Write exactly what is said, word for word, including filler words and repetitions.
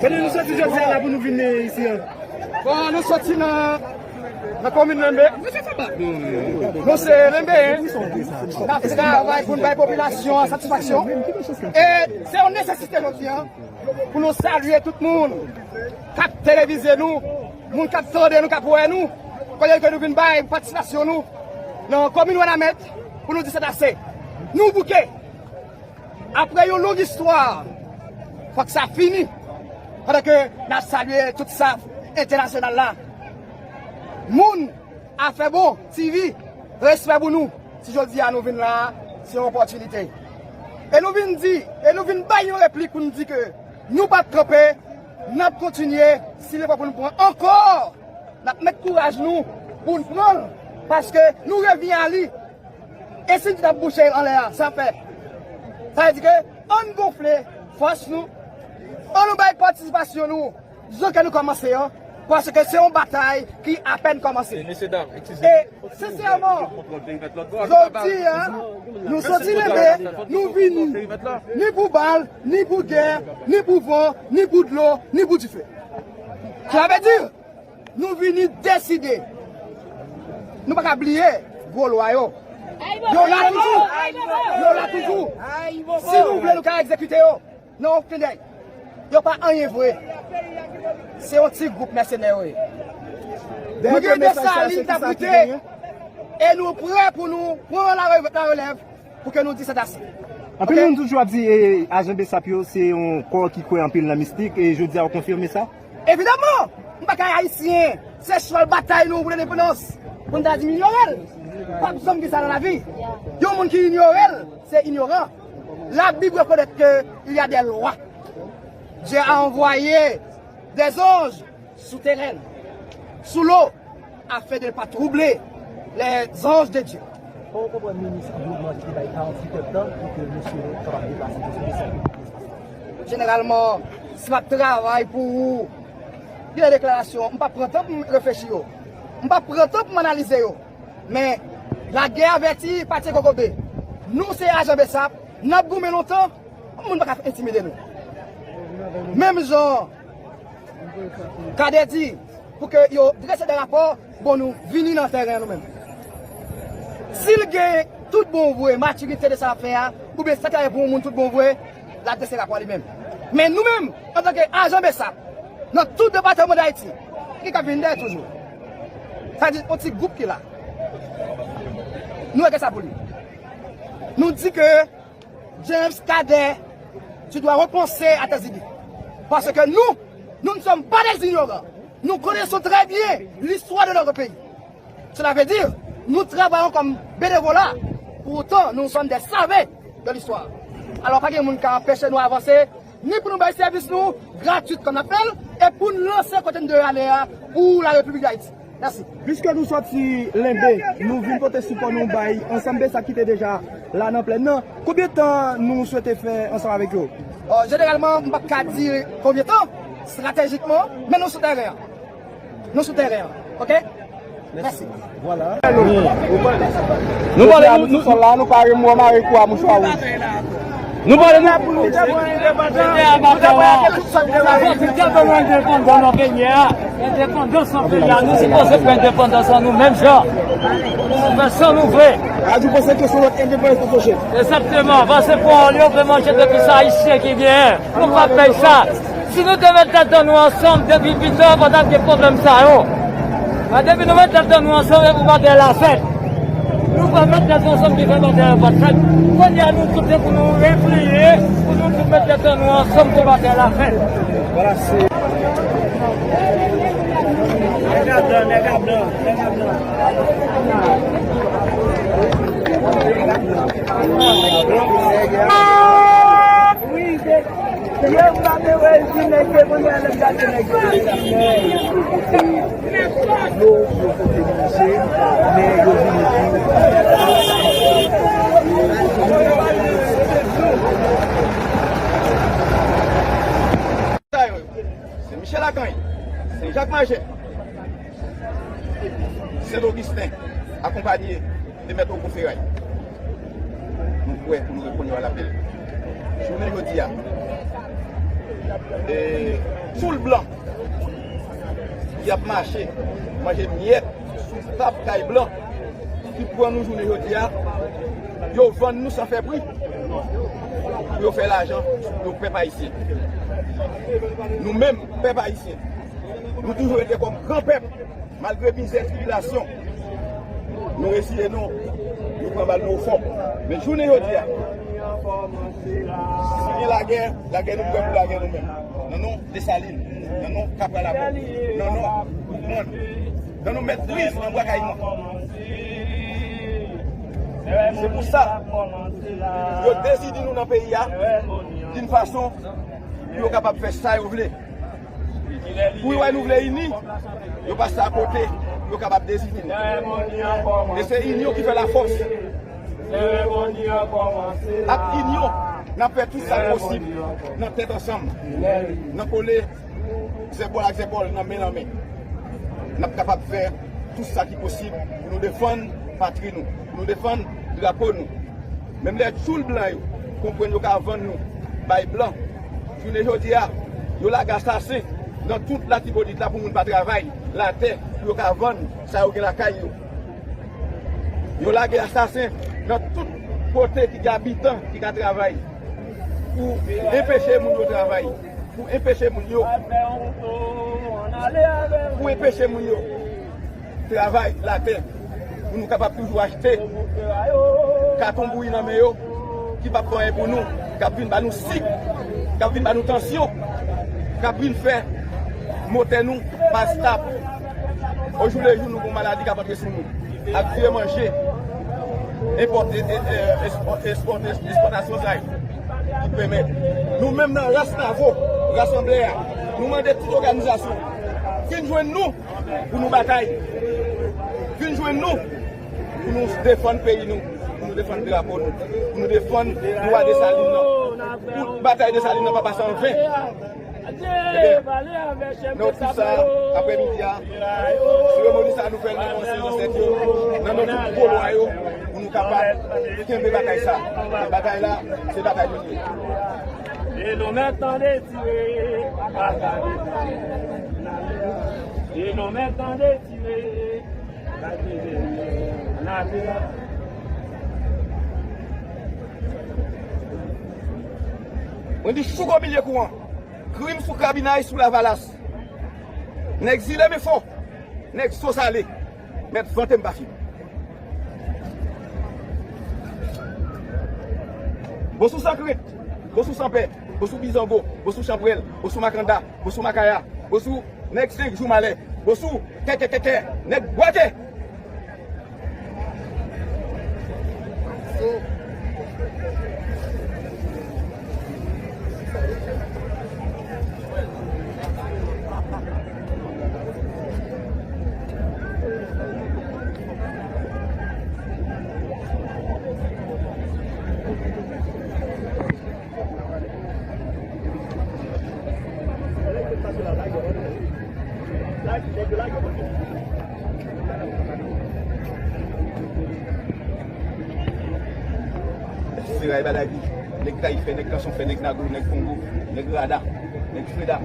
Kote nou soti jodi a la pou nou vin isi a? Bon, nou soti nan, nan komin Lenbe. Nou se Lenbeyen. N ap travay pou n bay popilasyon an satisfaksyon. E se yon nesesite jodi a pou nou salye tout moun k ap televize nou, moun k ap tande nou, k ap wè nou, kote ke nou vin bay patisipasyon nou nan komin Wanament pou nou di sètase. Nou bouke. Apre yon long istwa, fòk sa fini. Pandan ke n ap salye tout staf entènasyonal la, moun Afè Bon T V, respè pou nou. Si jodi a nou vin la, se yon opòtinite. E nou vin di, e nou vin bay yon replik pou nou di ke nou p ap kanpe, n ap kontinye, si l fò pou nou pran ankò, n ap met kouraj nou pou n pran l, paske nou revyen a li. E si n t ap bouche anlè a, sa fè. Sa vle di ke ann gonfle fòs nou, ann nou bay patisipasyon nou, jan ke nou kòmanse an, paske se yon batay ki apèn kòmanse. E sensèman, jodi a, nou soti Lenbe, nou vini, ni pou bal, ni pou gè, ni pou van, ni pou dlo, ni pou dife. Sa vle di, nou vini deside. Nou pa ka bliye gwo lwa yo. Yo la toujou. Yo la toujou. Si nou vle, nou ka egzekite yo. Non, fidèl. Yo pa anyen vre. Se yon ti gwoup mèsenè yo ye. Nou gen Desalin k ap lite. E nou prè pou nou pran la re-, la relèv pou ke nou di sètase. Anpil moun toujou ap di, e, ajan BSAP yo, se yon kò ki kwè anpil nan mistik, e jodi a, w konfime sa? Evidaman, m pa ka Ayisyen, se chwal batay nou pou lendepandans, pou n ta di m inyore l. Pa p janm gen sa nan lavi. Yon moun ki inyore l, se inyoran. La Bible reconnaît que il y a des lois. Dieu a envoyé des anges sous terrain, sous l'eau, afin de ne pas troubler les anges de Dieu. Kòman w konprann minis gouvènman ki te bay karanntuit è tan pou ke mesye yo kapab deplase, paske se sa ki pou pase? Jeneralman, si m ap travay pou ou, gen de deklarasyon, m p ap pran tan pou m reflechi yo. M p ap pran tan pou m analize yo. Men, lagè avèti pa tye kokobe. Nou se ajan BSAP, n ap goumen lontan, moun pa ka entimide nou. Menm jan Kadè di, pou ke yo drese de rapò, bon, nou vini nan tèren an nou menm. Si l gen tout bon vre matirite de sa l ap fè a, oubyen sa k ap fè pou yon moun tout bon vre, l ap drese rapò li menm. Men nou menm, antanke ajan BSAP, nan tout depatman d Ayiti, ki k ap vin dèyè toujou. Sa di, yon ti gwoup ki la. Nou rete sa pou li. Nou di ke James Cadet, tu dois repenser à tes idées. Parce que nous, nous ne sommes pas des ignorants. Nous connaissons très bien l'histoire de notre pays. Cela veut dire, nous travaillons comme bénévolat. Pourtant, nous sommes des savants de l'histoire. Alò, pa gen moun ki ka anpeche nou avanse, ni pou nou bay sèvis nou, gratwit kòm n ap fè l, e pou n lanse kote n dwe ale a, pou la Repiblik Dayiti. Mèsi. Piske nou sòti Lenbe, nou vin pote sipò nou bay ansanm BSAP ki te deja la nan plèn nan. Konbyen tan nou swete fè ansanm avèk yo? Ò, jeneralman, m p ap ka di konbyen tan, estratejikman, men nou sou tèren an. Nou sou tèren an, oke? Mèsi. Vwala. Nou pale, nou, nou, sòl la, nou pare mou mare kou a mouchwa wouj. Nou pale, nou. Sa fè tèt nou endepandan nan peyi a. Endepandans nan peyi a, nou sipoze pran endepandans an nou menm jan. Fè san nou vre. A di w panse ke se lòt endepandans nou soche. Egzakteman, paske pawòl yo vle manje depi sa Ayisyen ki genyen. Nou pa pèy sa. Si nou te met tèt nou ansanm depi pita, pa t ap gen pwoblèm sa yo. Men depi nou met tèt nou ansanm, epi batay la fèt. Nou pa met tèt nou ansanm ki fè batay la pa t fèt. Kounye a nou tout se pou nou repliye, pou nou tout met tèt nou ansanm pou batay la fèt. Vwala, se Nèg a blan, nèg a blan, nèg a blan. Wi, se, se yo m pa te wè l di nèg te konn wè lè m gade nèg yo. Yo, yo pote manje, men yo vin epi. Mache. Sent Ogisten, akonpanye de Mèt Ogo Feray. Nou prè pou nou reponn yo a lapèl. Jounen jodi a, e, tchoul blan ki ap mache, manje myèt sou tab kay blan, ki pran nou jounen jodi a, yo vann nou san fè pri pou yo fè lajan pou pèp ayisyen. Nou menm, pèp ayisyen, nou toujou rete kòm gran pèp, malgre mizè, tribilasyon. Nou reziye nou, nou pran bal nou ofò. Men jounen jodi a, si gen lagè, lagè nou prè pou lagè nou menm. Nan non Desalin, nan non Kapra Labò, nan non Boukmòn, nan non Mèt Briz nan Bwa Kayimon. Se pou sa, yo dezini nou nan peyi a, yon fason pou yo kapab fè sa yo vle. Pou yo wè nou vle ini, yo pase akote, yo kapab dezini nou. E se inyon ki fè lafòs. Ak inyon, n ap fè tout sa k posib nan tèt ansanm, nan kole, zèpòl ak zèpòl, nan men nan men. N ap kapab fè tout sa ki posib pou nou defann patri nou, pou nou defann drapo nou. Menm lè tchoul blan yo konprann yo ka vann nou bay blan, jounen jodi a, yo lage asasen nan tout Latibonit la pou moun pa travay latè, pou yo ka vann sa yo gen lakay yo. Yo lage asasen nan tout kote ki gen abitan ki ka travay pou enpeche moun yo travay, pou enpeche moun yo, pou enpeche moun yo travay latè, pou nou kapab toujou achte katon bouyi nan men yo, ki p ap fè anyen pou nou, k ap vin ba nou sik, k ap vin ba nou tansyon, k ap vin fè motè nou pa stab. Ojoulejou, nou gon maladi k ap antre sou nou. Ak vye manje, enpòte, e, e, ekspòte, ekspòtasyon sa yo, ki pèmèt nou menm nan ras Navo, rasanblè a, nou mande tout òganizasyon vin jwenn nou pou nou batay. Vin jwenn nou pou nou defann peyi nou, pou nou defann drapo nou, pou nou defann dwa Desalin nan. Pou batay Desalin nan pa pase an ven. Ebyen, nan tout sa, aprè midi a, seremoni sa a nou fè l nan non sèt yo, nan non tout kolwa yo, pou nou kapab kenbe batay sa. Batay la, se batay nou ye. E nou mèt tande tire, pa gade. E nou mèt tande tire, pa gade. Mwen di chouk o milye kouran. Krim sou Krabinay, sou Lavalas. Nèg zile men fò. Nèg so sale. Mèt vante m pa fim. Bosou san krent, Bosou san pè, Bosou bizango, Bosou chanpwèl, Bosou makanda, Bosou makaya, Bosou nèg senk jou malè, Bosou kèkèkèkè, nèg bwate. Feray Badagi, nèg Tayifè, nèg Kanson fè, nèg Nago, nèg Kongo, nèg Rada, nèg Freda.